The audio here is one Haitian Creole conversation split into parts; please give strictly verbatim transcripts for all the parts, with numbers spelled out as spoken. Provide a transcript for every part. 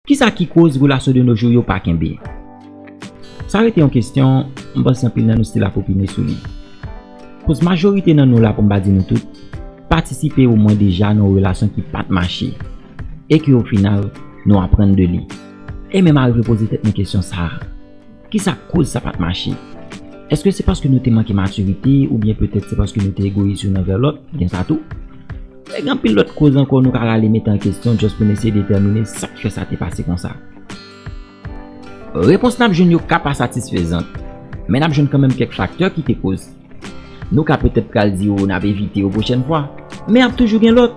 Kisa ki koz relasyon de nos jours yo pa kenbe? Sa rete yon kesyon, m panse anpil nan nou still ap opine sou li. Koz majorite nan nou la, pou m pa di nou tout, patisipe omwen deja nan yon relasyon ki pa t mache, e ke o final, nou aprann de li. E menm arive poze tèt nou kesyon sa a, kisa k koz sa pa t mache? Èske se paske nou te manke matirite, oubyen petèt se paske nou te egoyis youn anvè lòt? Gen sa tou. E gen anpil lòt koz ankò nou ka rale mete an kesyon just pou n eseye detèmine sa k fè sa te pase konsa. Repons n ap jwenn yo ka pa satisfezan, men n ap jwenn kanmenm kèk faktè ki te koz. Nou ka petèt pral di yo n ap evite yo pwochèn fwa, men ap toujou gen lòt.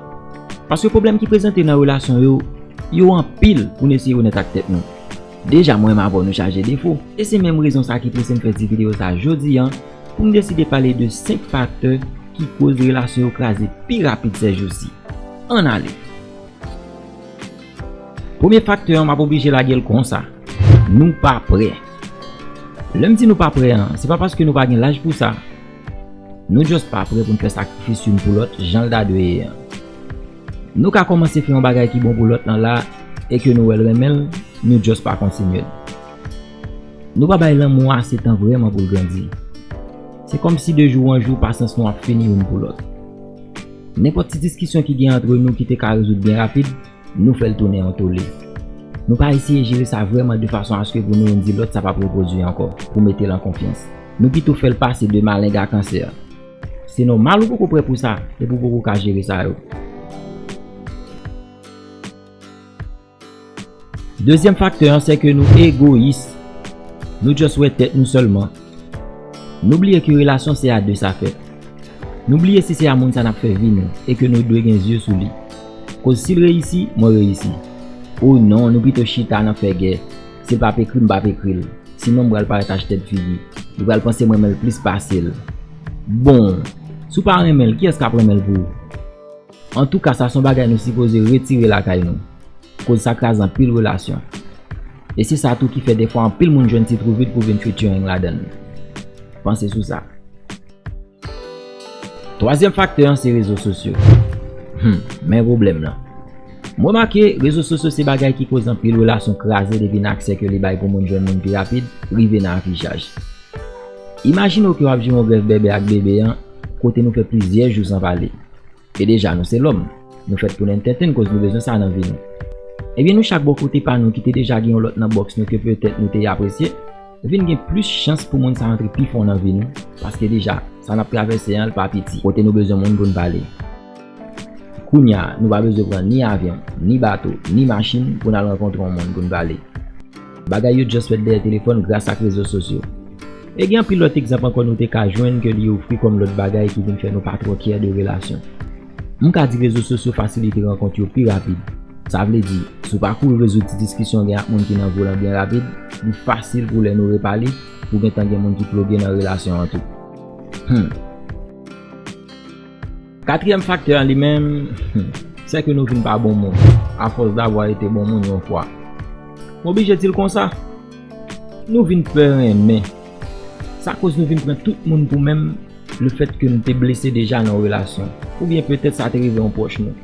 Paske pwoblèm ki prezante nan relasyon yo, yo anpil pou n eseye onèt ak tèt nou. Deja, mwen menm avè w nou chaje defo, e se menm rezon sa ki pouse m fè ti videyo sa jodi a, pou m deside pale de senk faktè ki koz relasyon yo kraze pi rapid sèjousi. Ann ale! Premye faktè an, m ap oblije lage l konsa. Nou pa prè. Lè m di nou pa prè an, se pa paske nou pa gen laj pou sa. Nou just pa prè pou n fè sakrifis youn pou lòt jan l ta dwe ye an. Nou ka kòmanse fè yon bagay ki bon pou lòt lan la, e ke nou wè l renmen l, nou just pa kontinye l. Nou pa bay lanmou an ase tan vrèman pou l grandi. Se kòmsi de jou an jou, pasyans nou ap fini youn pou lòt. Nenpòt ti diskisyon ki gen antre nou ki te ka rezoud byen rapid, nou fè l tounen an tole. Nou pa eseye jere sa vrèman de fason aske pou nou youn di lòt sa p ap repwodui ankò, pou mete l an konfyans. Nou pito fè l pase de maleng a kansè. Se nòmal ou poko prè pou sa, epi ou poko ka jere sa yo. Dezyèm faktè an, se ke nou egoyis. Nou just wè tèt nou sèlman. Nou bliye ke relasyon se a de sa fèt. Nou bliye si se a moun sa n ap fè vi nou, e ke nou dwe gen zye sou li. Koz si l reyisi, mwen reyisi. O non, nou pito chita nan fè gè. Si l p ap ekri, m p ap ekri l. Sinon, m pral parèt achte figi. Li pral panse m renmen l plis pase l. Bon, si w pa renmen l, kiyès k ap renmen l pou ou? Antouka, sa se yon bagay nou sipoze retire lakay nou. Koz sa kraze anpil relasyon. E se sa tou ki fè defwa anpil moun jwenn ti twou vid pou vin featuring ladan l. Panse sou sa. Twazyèm faktè an se rezo sosyo. Hmm, men pwoblèm nan. M remake, rezo sosyo se bagay ki koz anpil relasyon kraze depi nan aksè ke li bay pou moun jwenn moun pi rapid, rive nan afichaj. Imajine w ke w ap jere yon grèf bèbè ak bebe an, kote nou fè plizyè jou san pale. E deja, nou se lòm. Nou fèt pou n entertain, koz nou bezwen sa nan vi nou. Ebyen, nou chak bò kote pa nou ki te deja gen yon lòt nan bòks nou ke petèt nou te apresye, vin gen plis chans pou moun sa antre pi fon nan vi nou, paske deja, sa n ap travèse an, l pa piti, kote nou bezwen moun pou n pale. Kounye a, nou pa bezwen pran ni avyon, ni bato, ni machin pou n al rankontre yon moun pou n pale. Bagay yo just fèt dèyè telefòn gras ak rezo sosyo. E gen anpil lòt egzanp ankò nou te ka jwenn ke li ofri kòm lòt bagay ki vin fè nou pa twò kyè de relasyon. M ka di rezo sosyo fasilite rankont yo pi rapid. Sa vle di, si w pa kouri rezoud ti diskisyon w gen ak moun ki nan vi w lan byen rapid, li fasil pou lè nou repale, pou gentan gen moun ki ploge nan relasyon an tou. Hmm. Katriyèm faktè an li menm, hmm, se ke nou vin pa bon moun, à force d'avoir été bon moun yon fwa. M oblije di l konsa. Nou vin pè renmen. Sa koz nou vin pran tout moun pou menm, lefèt ke nou te blese deja nan yon relasyon. Oubyen petèt sa te rive yon pwòch nou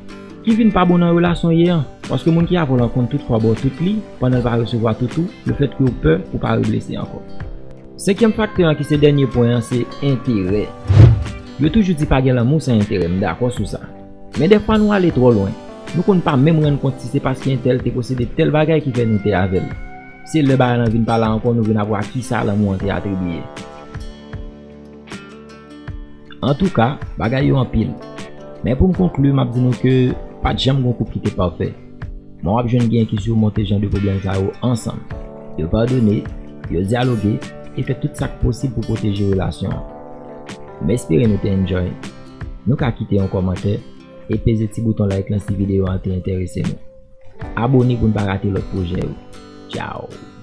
ki vin pa bon nan relasyon ye an. Paske moun ki avè w lan konn tout fwa ba w tout li, pandan l pa resevwa tout ou, lefèt ke w pè pou pa reblese ankò. Senkyèm faktè an ki se dènye pwen an se enterè. Yo toujou di pa gen lanmou san enterè, m dakò sou sa. Men dèfwa nou ale twò lwen. Nou konn pa menm rann kont si se paske entèl te posede tèl bagay ki fè nou te avè l. Se lè bagay lan vin pa la ankò nou vin ap wè a kisa lanmou an te atribiye. Antouka, bagay yo anpil. Men pou m konkli, m ap di nou ke pa t janm gen yon koup ki te pafè. Men w ap jwenn gen ki simonte jan de pwoblèm sa yo ansanm. Yo padone, yo dyaloge, e fè tout sa k posib pou pwoteje relasyon an. M espere nou te enjoy. Nou ka kite yon kòmantè e peze ti bouton like lan si videyo an te enterese nou. Abone pou n pa rate lòt pwojè yo. Tchao!